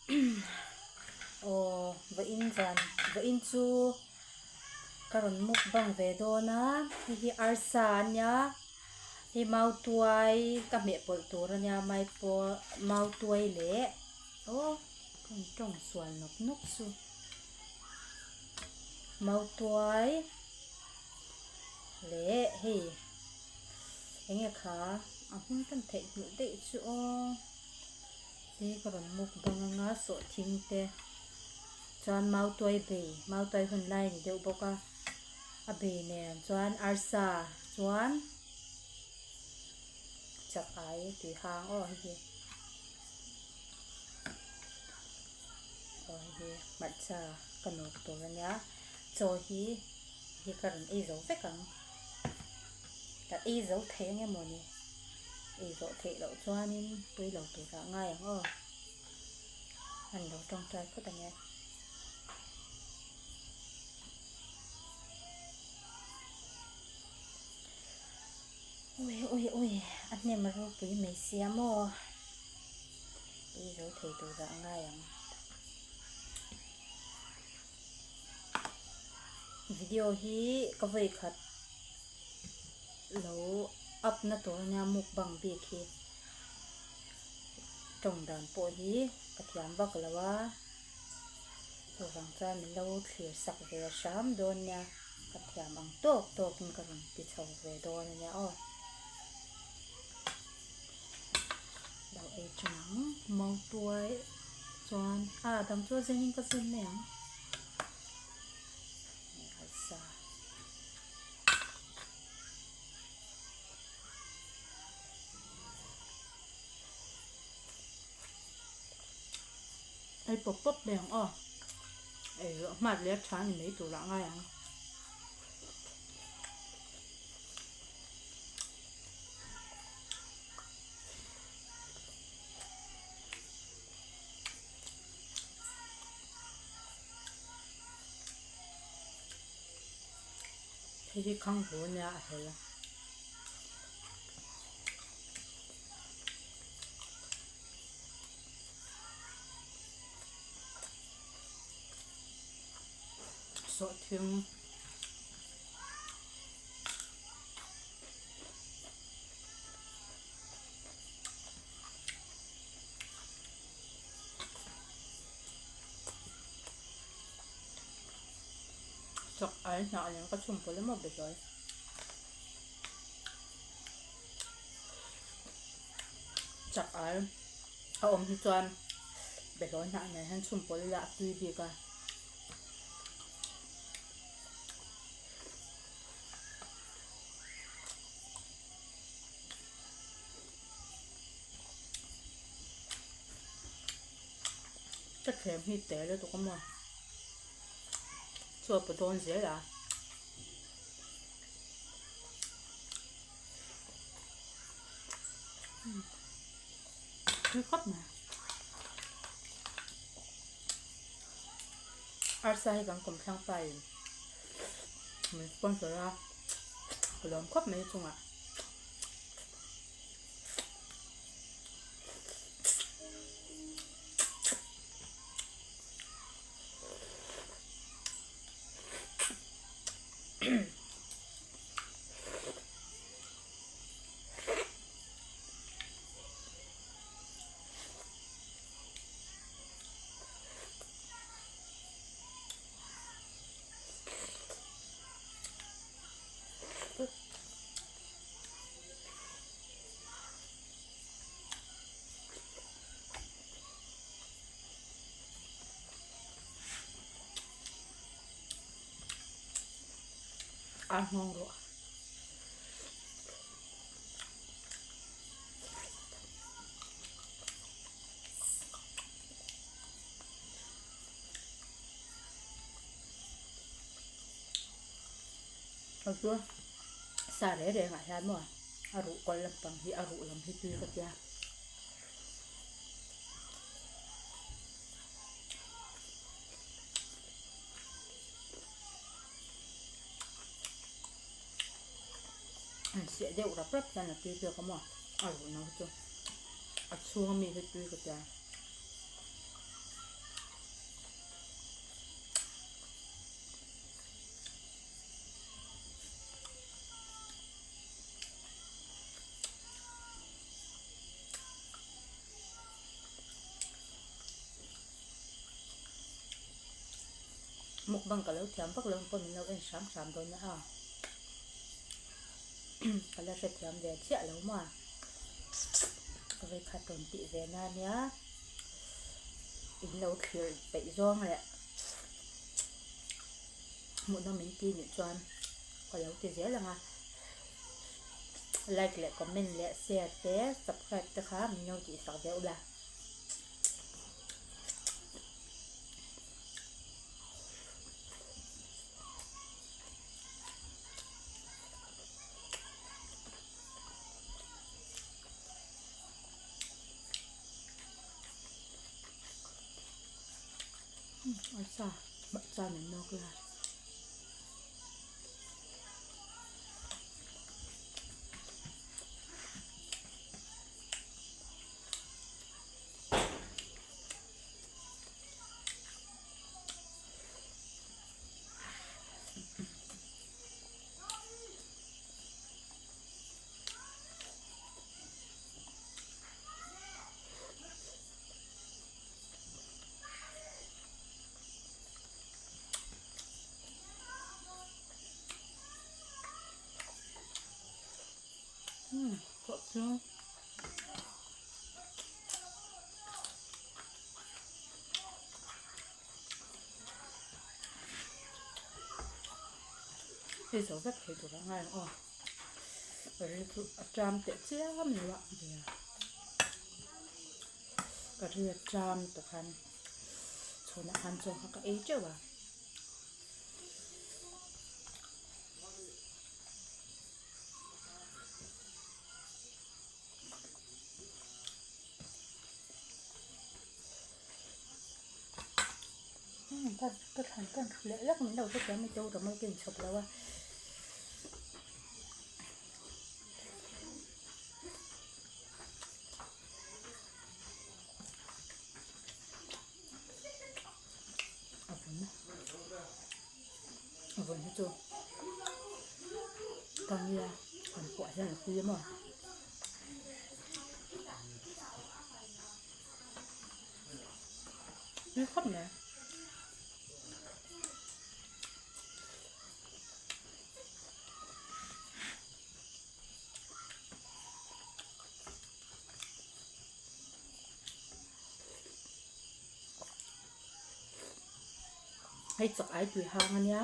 Aw vawiin zan vawiin chu ka rawn mukbang ve dawn a hei hi arsa a nia hei mautuai ka hmeh pawlh tur a nia maipawl mautuai leh aw ka rawn tawng sual nawk nawk chu mautuai leh hei eng nge kha a hming ka theihnghilh daih chu aw. Hi ka rawn muk bang anga sawhthing te chuan mautuai bei mautuai hun lai a ni deuh bawk a a bei nen chuan arsa chuan chak ai tui hang aw hei hi aw hei hi hmarcha ka nawk tur a nia chaw hi hi ka rawn ei zo vek ang ka ei zo thei ang emaw ni. Ei zawh theih loh chuanin pui lo turah ngai ang aw. An lo tawngtai phawt ang e. Ui ui ui a hnem a ropui mai sia maw. Ei zo thei turah ngai ang. Video hi ka vawi khat. Lo up na tur ania mukbang bik hi tawng dan pawh hi ka thiam vak lo a chuvang chuan min lo thlir sak ve hram dawn nia ka thiam ang tawk tawk in ka rawn ti chho ve dawn ania aw lo ei thin ang mautuai chuan a dang chu a zen in ka zen mai ang. Ei pawp pawp mai ang aw ei zawh hmat leh a tha ni mai turah ngai ang. Hei hi khang hu ania a hel a. Sawhthing. Chak ai hnah nen ka chhum pawlh emaw be hlawi. Chak ai a awm hi chuan be hlawi hnah nen hian chhum pawlh ila a tui bik a. Ka thlem hi tel lutuk a maw chaw pawh dawn zel a tui khawp mai arsa hi kan kawmthlang pa in min sponsor a ka lawm khawp mai a chungah. A nghawng rawh. Hei chu sa reng reng ah hian maw a ruh kawl lampang hi a ruh lam hi tui ka tia. An siah deuh rap rap hian a tui bik a maw a ruh no chu a chhung ami hi tui ka tia. Mukbang ka lo thiam vak lo pawh min lo en hram hram dawn nia a. Ka la hrethiam ve chiah lo maw. Ka vei khat rawn tih ve na nia. In lo thlir peih zawng leh hmuhnawm min ti nih chuan ka lo ti zel ang a. Like leh comment leh share te subscribe te kha min lo tihsak deuh la. Arsa hmarcha nen nawk la. Hei zo vek thei tur a ngai ang aw. Ka ri chu a ṭam teh chiam lo a nia. Ka ri a ṭam tawh khan chhunah khan chaw kha ka ei teuh a. Ka ka thlan kan thu leh lek min lo hrethiam mai teu ram a ken chhawp lo a. A vun a vun hi chu ka nia han puah hian a tui maw. Tui khawp mai. Hei chak ai tui hang ania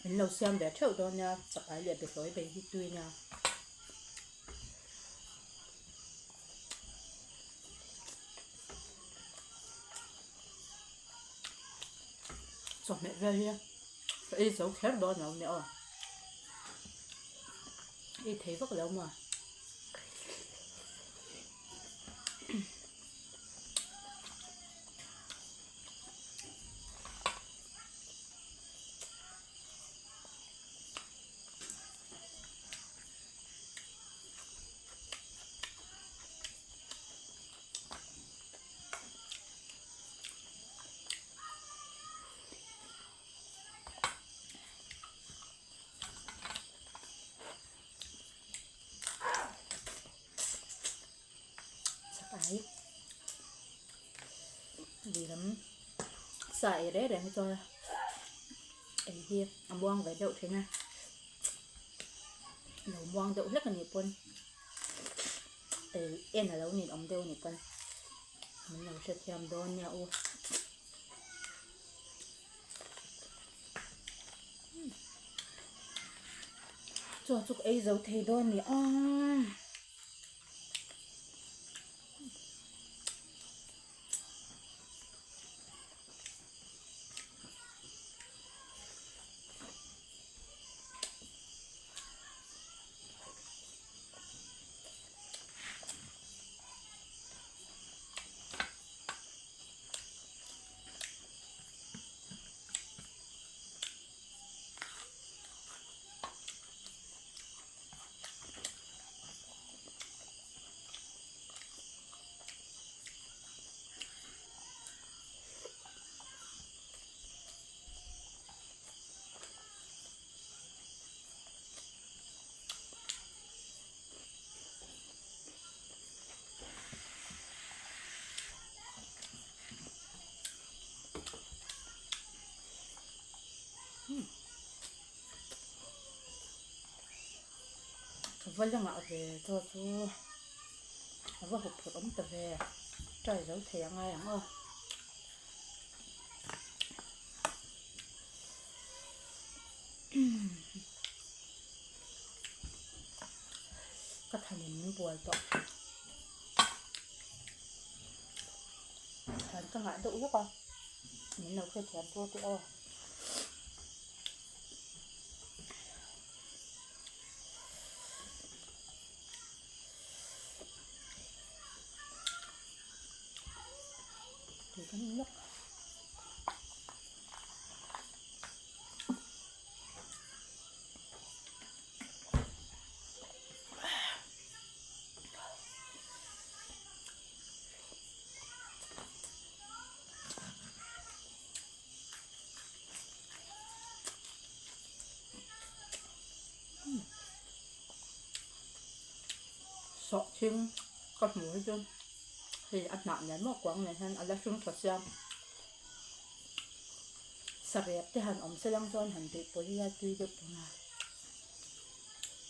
in lo siam ve theuh dawn nia chak ai leh behlawi bei hi tui ania. Chawhmeh vel hi ka ei zo kher dawn lo nia aw ei thei vak lo maw. Chak ai lehlam sa ei reng reng hi chuan ei hi a muang ve deuh thin a lo muang deuh hlek a nih pawn ei en a lo ninawm deuh a nih pawn min lo hrethiam dawn nia u. Chaw chu ka ei zo thei dawn ni a. Va la ngah ve chaw chu a va hup phurh awm ta ve try zo thei a ngai ang aw. Ka thanin min bual tawh. Thlan ka ngah deuh vek a, min lo hrethiam tur teh aw. Tui kan in lawk. Sawhthing ka hmuh hi chu hei a hnah nen maw kuang nen hian a la hring tha sia sarep te han awm se lang chuan han tih pawh hi a tui deuh tawh a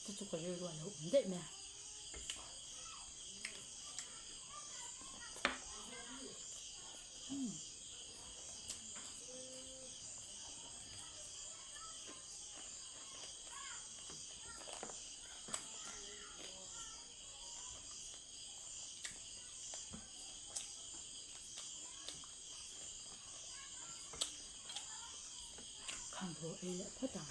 chu chu ka rilru a lo awm daih mai a. Khang haw ei leh phawt ang.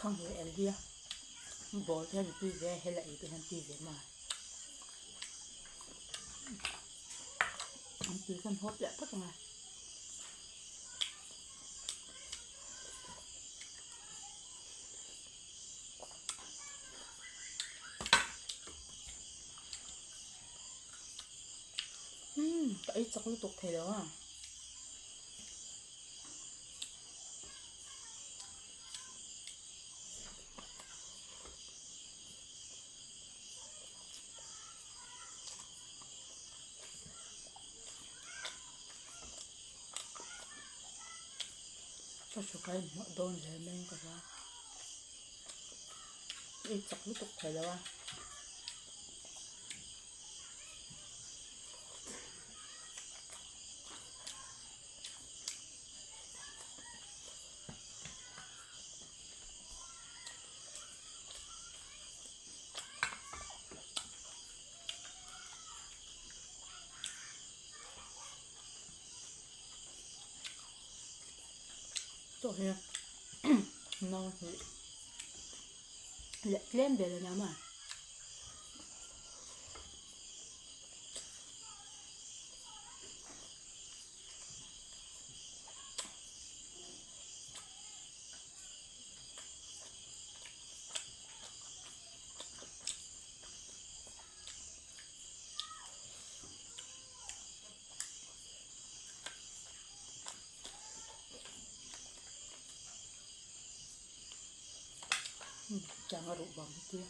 Khang haw el hi ball te hian tui ve a hela ei te hian tui ve mai. An tui khan hawp leh phawt ang a. Umm ka ei chak lutuk thei lo a. Ka hru kai hmuh dawn hle mai in ka hria ei chak lutuk thei lo a. Chaw hi no hnih leh tlem vel a nia maw. Tiang a ruh bang hi tia.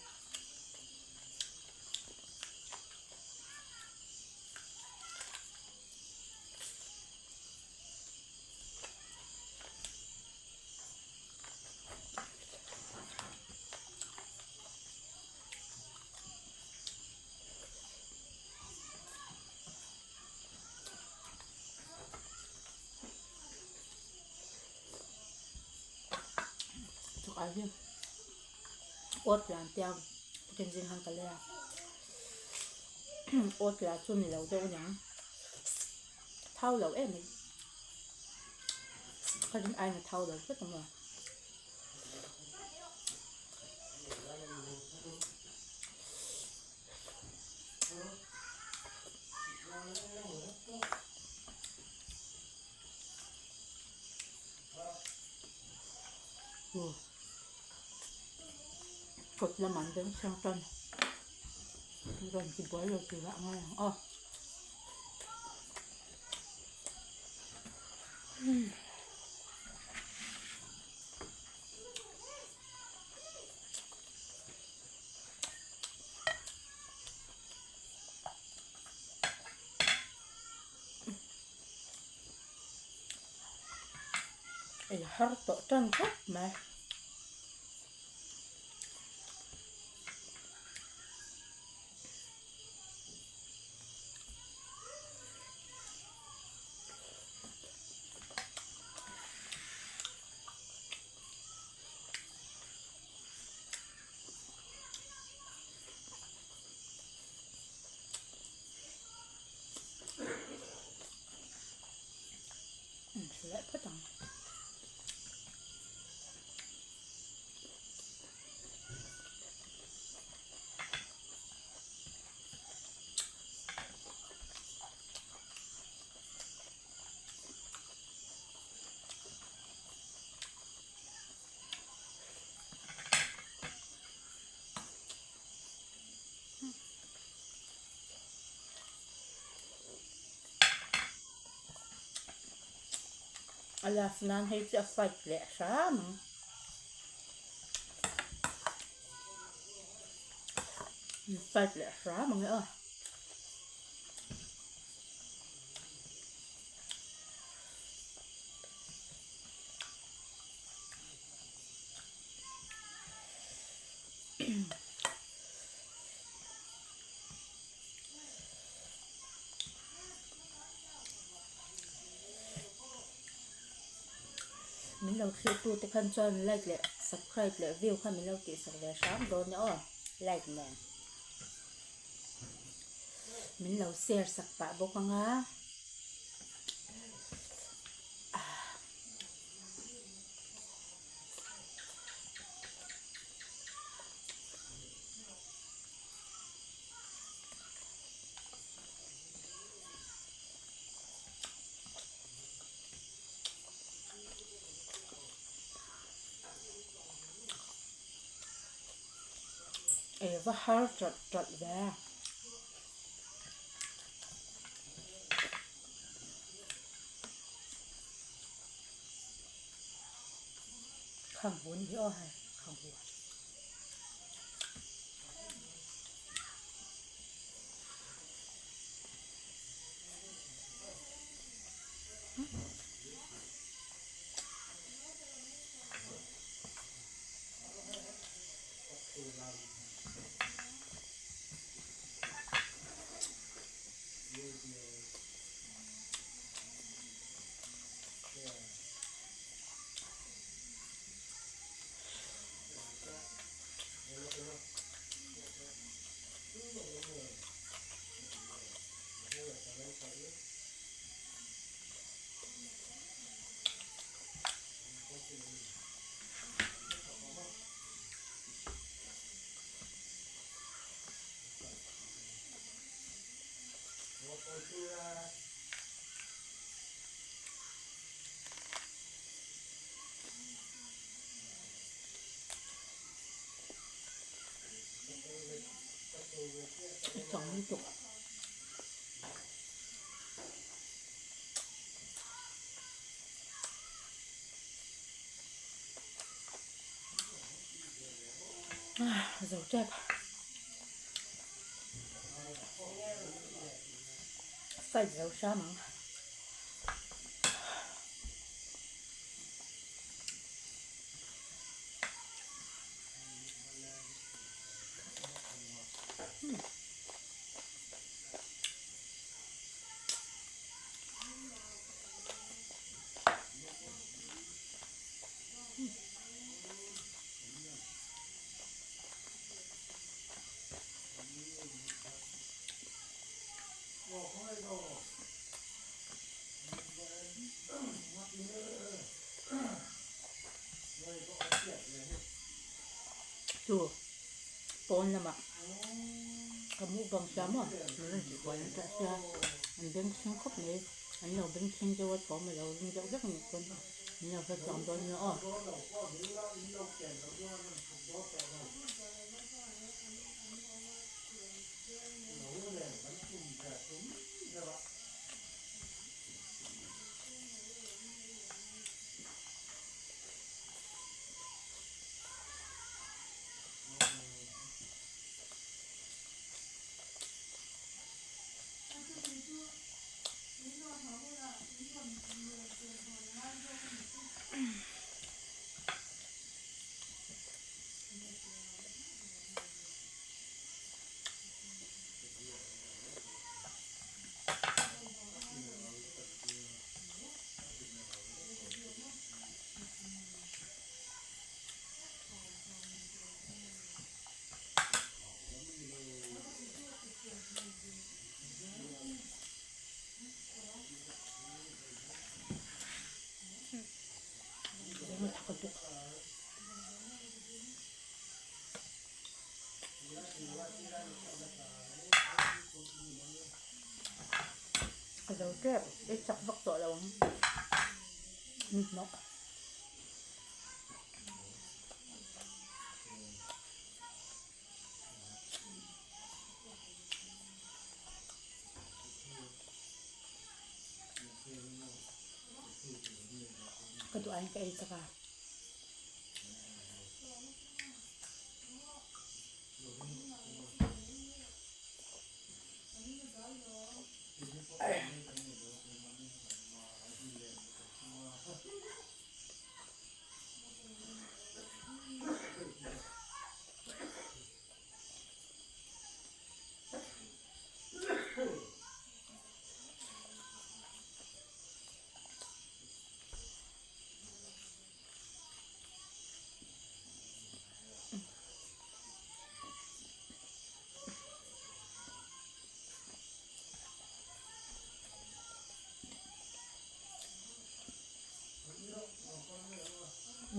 Chawhai hi awt la an tia tukin zing han ka lei a awt la chu ni lo deuh aniang thau lo em mai ka rin aiin a thau lo hret ang a. Kawt lamah an deng chhiang tan rawn ti buai lo turah a ngai ang aw. Ei har tawh tan khawp mai. Leh phawt ang. A last nan hei chu a fight leh hram ang. Fight leh hram ang e aw. Min lo thlir tu te khan chuan like leh subscribe leh view kha min lo tih sak ve hram dawn nia aw like nen min lo share sak pah bawk ang a. Ei va har chat chat ve. Khang hun hi aw hei khang hun. Chang lutuk. Zo tep. Fight zo hram ang. Chu pawn lamah ka mukbang sia maw min rawn tih buai nasa sia an bengchheng khawp mai an lo bengchheng deuh a thawm a lo ring deuh vek anih chuan min lo hrethiam dawn nia aw. A thak lutuk. Ka zo tep i chak vak tawh lo ang mi hnawk. Ka duh aiin ka ei chak a.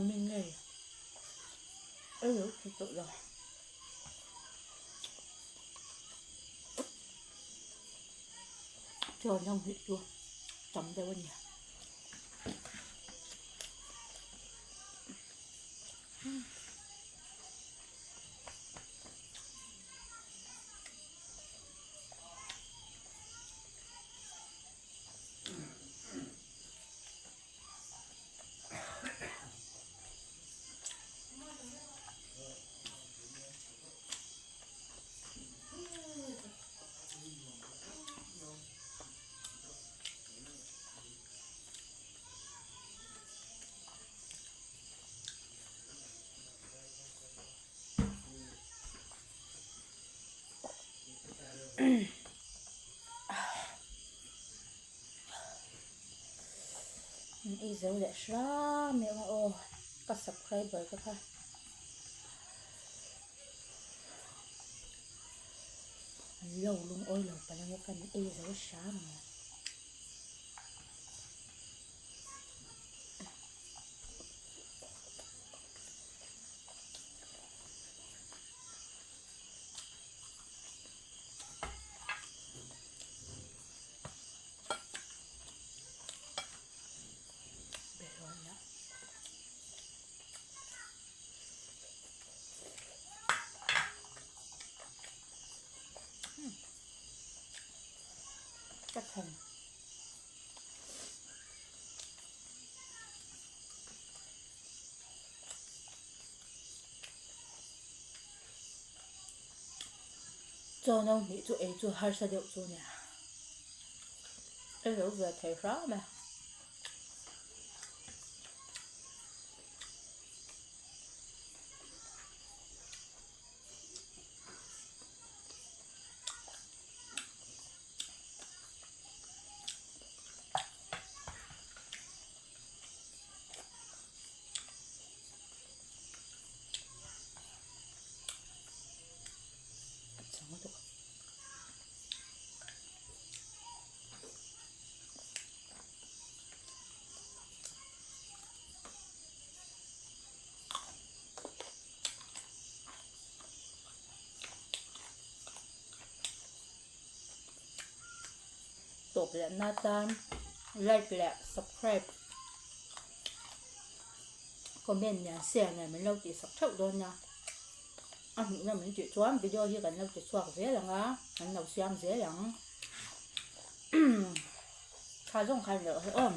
Min ngei ei lo ti tawh lo. Chuan heng hi chu tam deuh a ni. An ei zo leh hram mai ang a aw ka subscriber te kha. An lo lungawi lo palh ang e kan ei zo hram ang e. Ka thlen. Chaw no hnih chu ei chu harsa deuh chu nia. Ei lo ve thei hram e. Tawp leh na tan like leh subscribe comment nen share nen min lo tih sak theuh dawn nia a hmuh na min tih chuan video hi kan lo ti chhuak zel ang a kan lo siam zel ang tha zawng khan loh hi awm.